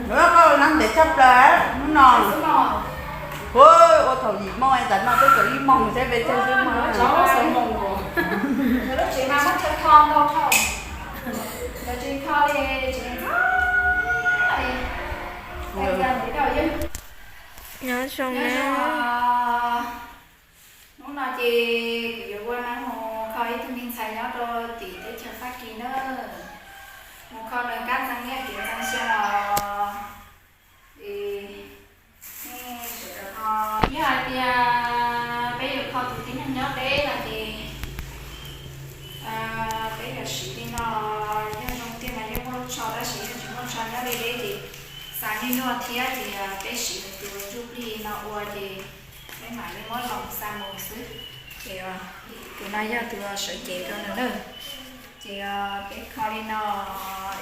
Ua ntev tshaj plaws hnub no. Ua thaum yim moos tas no twb txog ib moos thiab peb thiaj sib muag. Nyob zoo na. Hnub no ces kuv yuav ua neeb mus kho ib tug me ntxhais nyob rau tim teb chaws Fab Kis na, mus kho nws kab ntxeev niaj kev ntxeev xyoo os. Es nej sawv daws ho, yog hais tias peb yuav kho tus tib neeg nyob deb no ces peb yuav siv li no. Yog zoo tiag mas yeej muaj lub tsho, tab sis yog tsis muaj tsho nyob deb deb ces xav nyuaj nyuaj thiab ces peb siv nws tus ntsuj plig no ua ces peb mam li muab los xa mus xwb. Ces tus no yog tus sawv cev rau nws na. Ces peb kho li no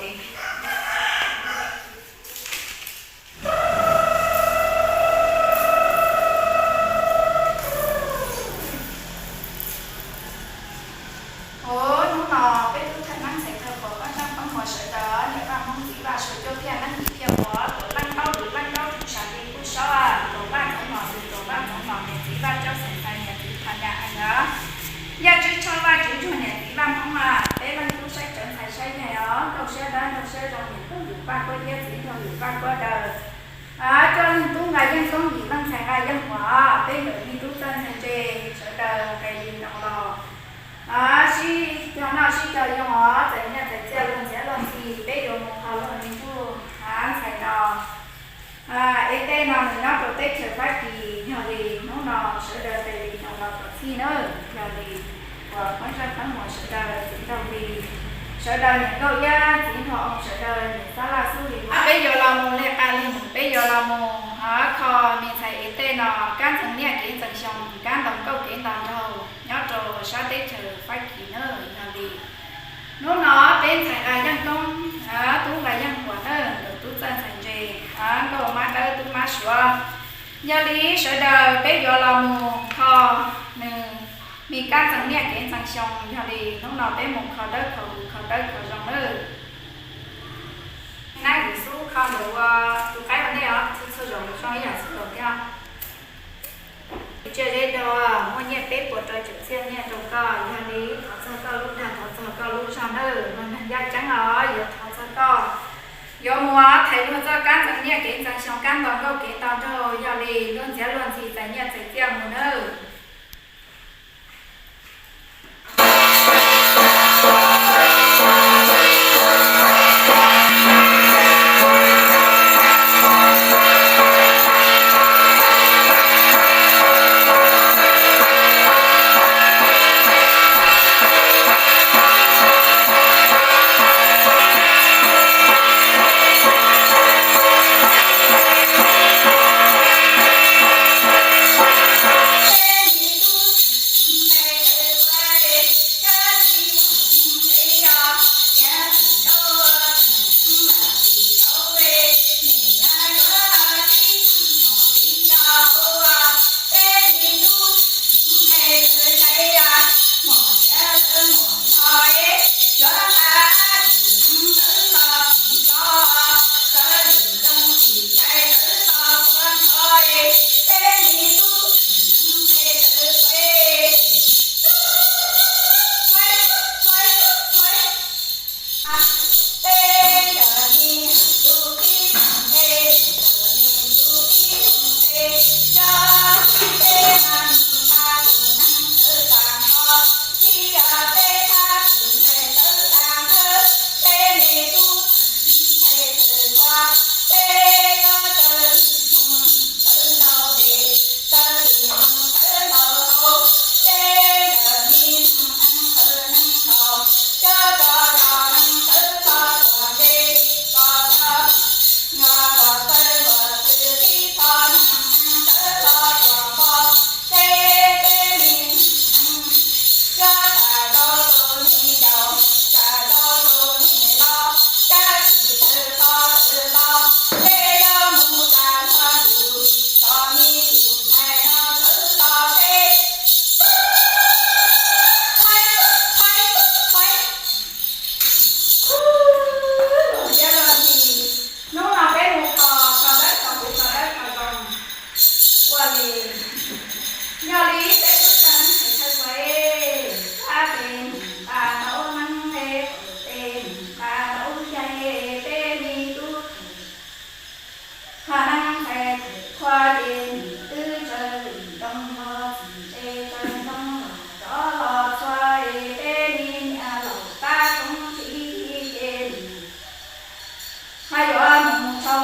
es. Hnub no peb tub thawj neeb ntxhais thawj pom pab zaj pab muas sawv daws, niam Vaj Hmoob txiv Vaj Suav cuab phiaj neeb yim phiaj muas, tuam leej ntaub lwm leej ntaub tshwm sam li kub saub, tuam Vaj Ntxoov Nom lwm tuam Vaj Ntxoov Nom, niam txiv Vaj Caub xeem ntxhais niam txiv Phas Nyas Ees os. Yaj tswb tshooj Vaj tswv tsuag niam txiv Vaj Hmoob mas, peb leej tub saib tsawv ntxhais saib yaig os, nraug siab dawb nraug siab zoo, niam nraug yus Vaj Kuab Iab txiv nraug yus Vaj Kuab Daws. Coj leej tub nqa yeej koob, yim leej ntxhais nqa yeej huam, peb nkawm me tub txawj ntxhais ntse, sawv daws nqes li no los sib cog noj sib cog yoo os, txais nyiaj txais txiaj luag ntxhiab luag ntxhi, peb yuav mus kho luag me tub ntxhais no. Es tej no nws nyob rau teb chaws Fab Kis, yog li hnub no sawv daws nqes li no los kom txhij na, yog li uas pab zaj pab muas sawv daws txiv nraug Lis, sawv daws niam nkauj Iab txiv nraug Oo sawv daws niam Xab Laj Xub Lis, peb yuav los mus li qas li mus, peb yuav los mus kho me ntxhais es tej no kab ntxeev niaj kev ntxeev xyoo, kab ntaus nkauj kev ntaus nraug nyob rau sab teb chaws Fab Kis na, yog li hnub no peb ntxhais nqa yeej koob, tub nqa yeej huam na, nkawm tub txawj ntxhais ntse, nkauj mab dawb tub mab suav. Yog li sawv daws peb yuav los mus kho nws me kab ntxeev niaj kev ntxeev xyoo, yog li hnub no peb mus kho dawb kho huv kho dawb kho zoo nawb. Nab Lis Xub kho ntawm ua tus qaib ua ntej os, txhua txhua zaus zoo ib yam txhua zaus thiab. Tsiaj zeb dog muaj nyiaj peb puas rau caum txhiab nyiaj rau koj, yog li thov txog koj lub dag thov txog koj lub zog nawb, luag neeg yaj ceeb os yuav thov txog koj. Yuav mus thaiv luag txoj kab ntxeev niaj kev ntxeev xyoo, kab ntaus nkauj kev ntaus nraug, yog li luag ntxhiab luag ntxhi txais nyiaj txais txiaj mus nawb.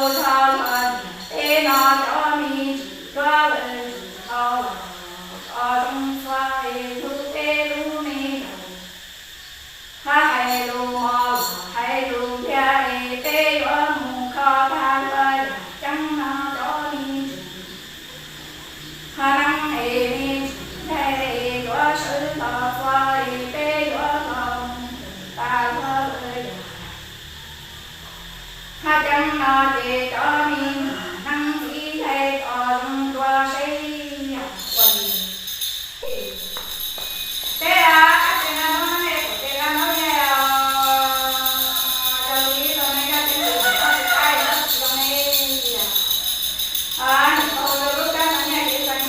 Thov luag niam peb no cov me ntsis duab lawm ntsis tau los koj zoo txhua es hlub peb lub me zaus. Hab hais lus mos los hais lus nthiab es peb yuav mus kho tag luag yam ceeb no cov me ntsis. Hab neeb es me ntsis nthe es yuav sawv los txog es peb yuav los mus tas luag lawm yam. Hab ceeb no ces cov me ntsis neeb ntxiv nthe kom zoo dua seb yog ua li. Peb a, ab teg nab nab ne, kuam teg nab nab ne, yog li los nab yog teb ntawd tsis tau li, tsis zoo ne. Nyuam qhuav ua rau lub kab no nyiaj kev feem zoo,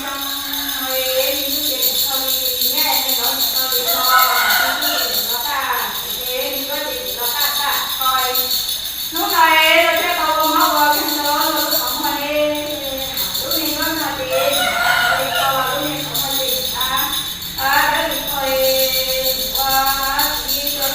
es me tub ces nyuam qhuav li nyiaj me lawv nyuam qhuav li los, me tub ces nyuam los taj, es me tub ces nyuam los taj taj kho. Hnub no es luag thiaj tau ua mob ua nkeeg rau luag lub qhov muag ne. Lub me lub no ces nyuam qhuav li kho los lub me qhov muag ces nyuam qhuav dawb li kho, nyuam ua txiv rau nyuam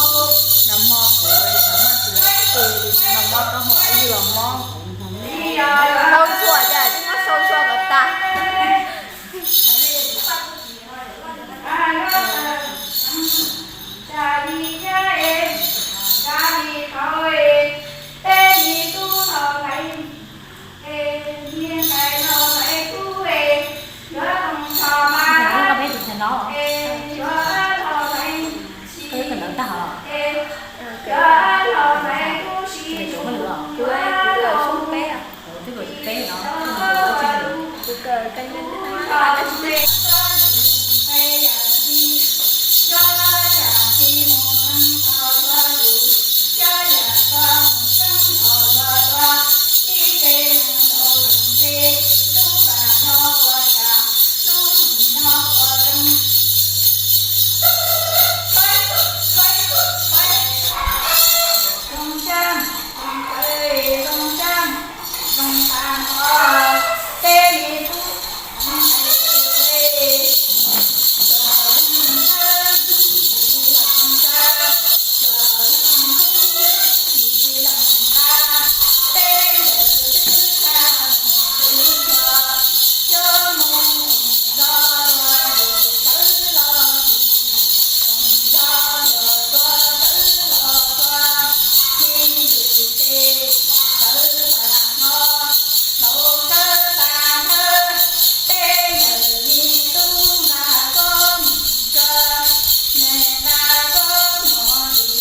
seb ua tau txiv rau nyuam kho, es coj hnub ces nyuam kho mob, nyuam mob ces nyuam tu tsis tsaug zog lawm. Ua li. Nag hmo kuv xav maj tsis laib pw, nag hmo taub hau ib los mob kuv.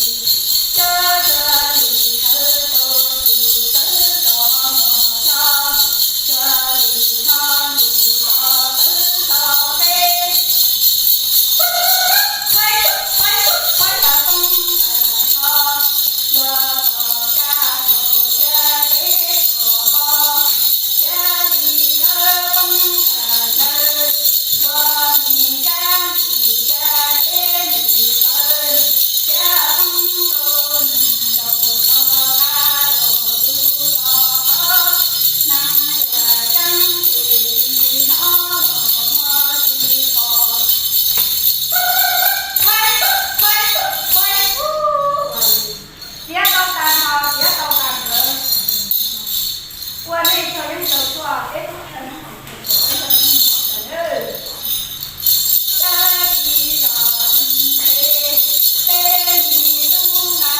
Tau txhua cas twb muab sau sau kom tas. Tiab tau tas no, tiab tau tas nkawd. Ua nej txog yeeb txog tshuaj, peb tub rhawv nab hau txog peb txog nab hau txog nawb.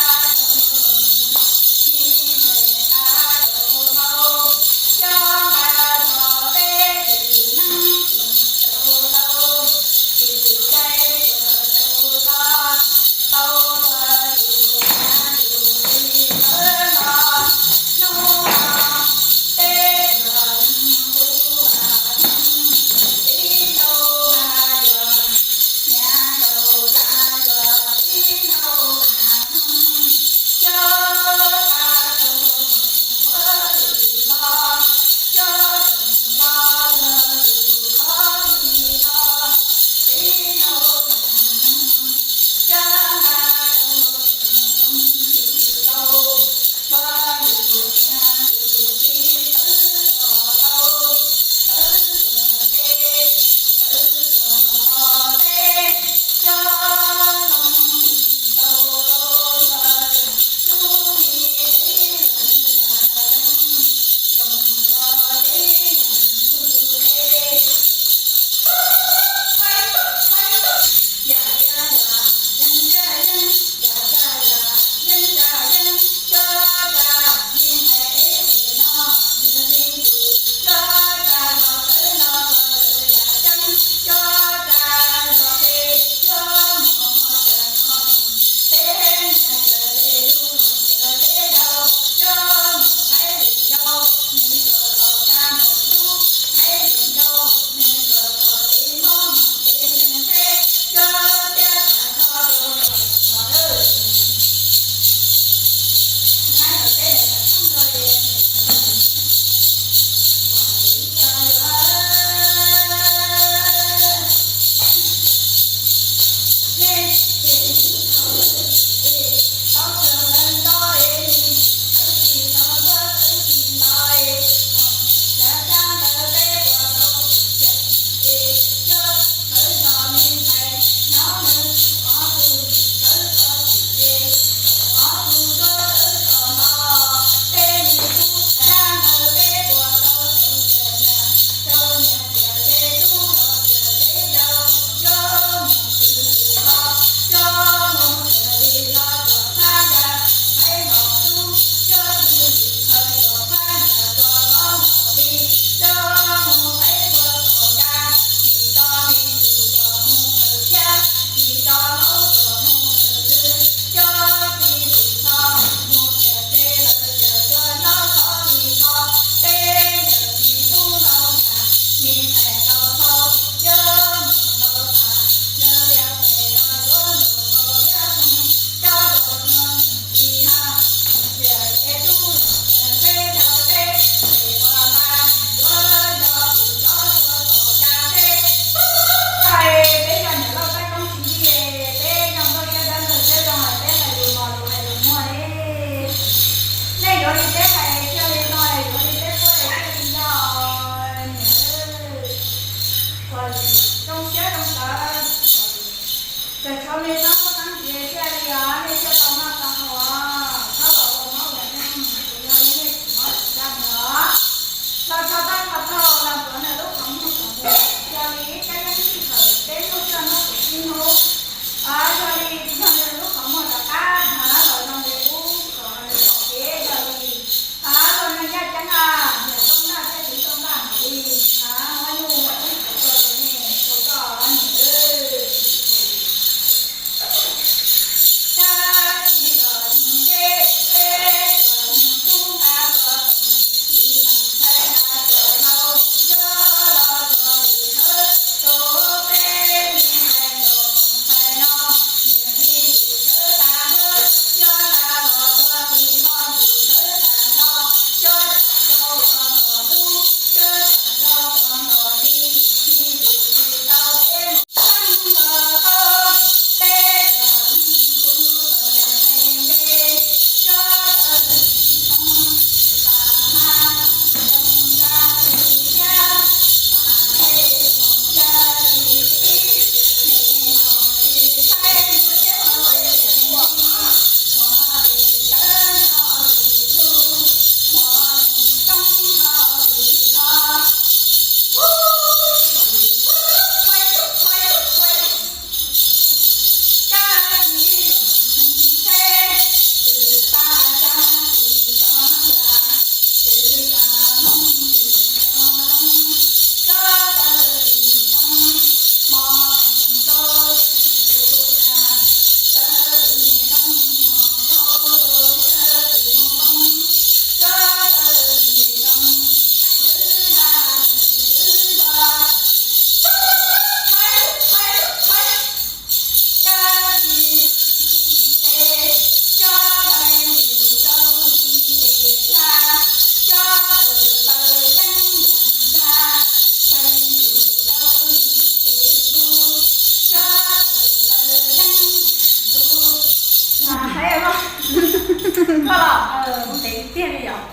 Tiag li yom?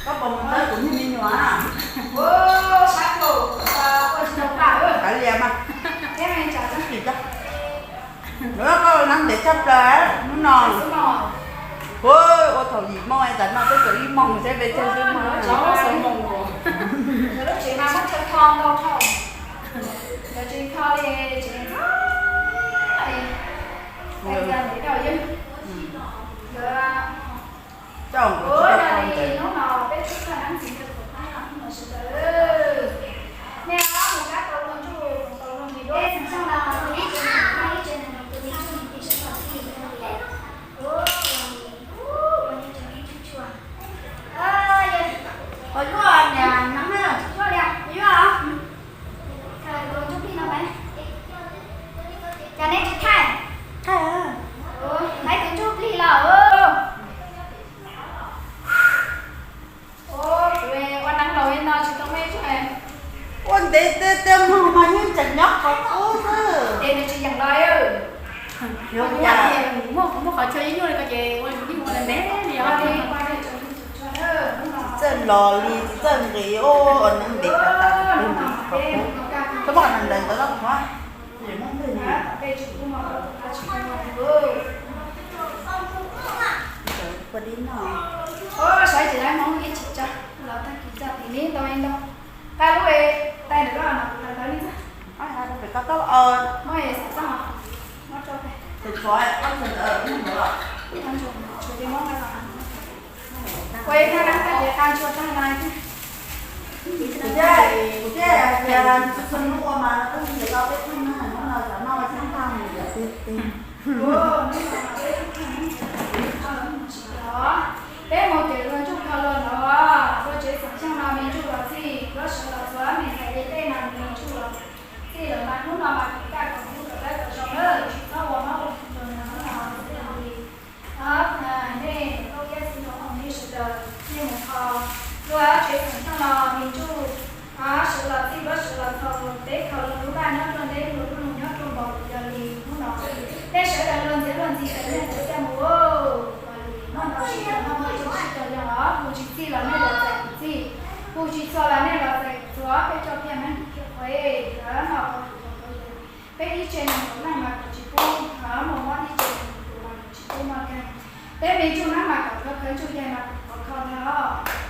Koj puas mus ntawm kuv niag me nyuam? Kav liam mas. Tsis tau. Nws koj neeb ntev tshaj plaws hnub no. Ua thaum yim moos es tam no twb kaum ib moos seb peb tsawg xwb mas. Coj mus ua ntej. Koj yuav niam neeb na, yuav, cas neb tsis thaij? Thaij, thaij tus ntsuj plig los. Ua neeb laus li no tsis tau me tsuag. Ua ntev tiag tiag, moog mas yeej tseem nyob qhov qub xwb. Ces nws tsis yeem los. Yuav ua cas? Muaj, muaj qhov chaw nyuaj li ko ces ua yeej ua ntev li os. Tsis txawj los li, tsis txawj nqis, ua neeb ntev tas tas li qhov qub. Koj muab qhov ntawd ntawd los qhov. Ua dib no. Saib tsis laib Hmoob ib tsis tso, los tag kis tso tim li ntau li ntau. Qab lub e, tais ntawm lub no kuv tais ntawd li ntag. Pem koj tau, muab e xav txog, muab rau pem. Tus tshuav, koj tshuav ntawd, muab ntawd los. Tshuav ces muab ntawd los. Ua ib thaj neeb tag ces qab tshuav tag no thiab. Kuv thiaj, kuv thiaj tias tsis tshua hnub ua mas no koj mus ntawm tau peb tug neeg no, tam no ua tib thaj mus yam ti ti. Peb mus kev ua ntsuj kho los no, ua tsev xeem Xyooj no me ntsuj los txij, luab sawv los txog, me ntxhais Yaj Tej no me ntsuj los txij lawm mas hnub no mas kuv kaj kom hlub kom dawb kom zoo lawm, tsis txhob ua mob ua nkeeg rau nws hnub no li. Nej, Nkauj Iab, Txiv Nraug Hmoob, nej sawv daws nej mus kho luag tsev xeem Xyooj no me ntsuj, sawv los txij luab sawv los txog, peb kho luag lub laj nyob ruaj ntev, luag lub lug nyob ruaj npaum li yog li hnub no. Nej sawv daws luag ntxhiab luag ntxhi tas nej ntawd xyaj mus ua li no, noj nrau sib rau noj, noj tsau sib rau yog, kuv tsis txij los nej los txais kuv txij, kuv tsis txhua los nej los txais kuv txhua, peb coj phiaj neeb thiaj qhuav, no ko kuv tau qhuav yus. Peb ib tse neeg kaum leej mas kaum tsis pub, muaj mob ib tse neeg tus mas kaum tsis pub noj kheej. Peb me ntsuj neeb mas kom khawv khawv ntsuj yaig mas kom khov kho ntag os.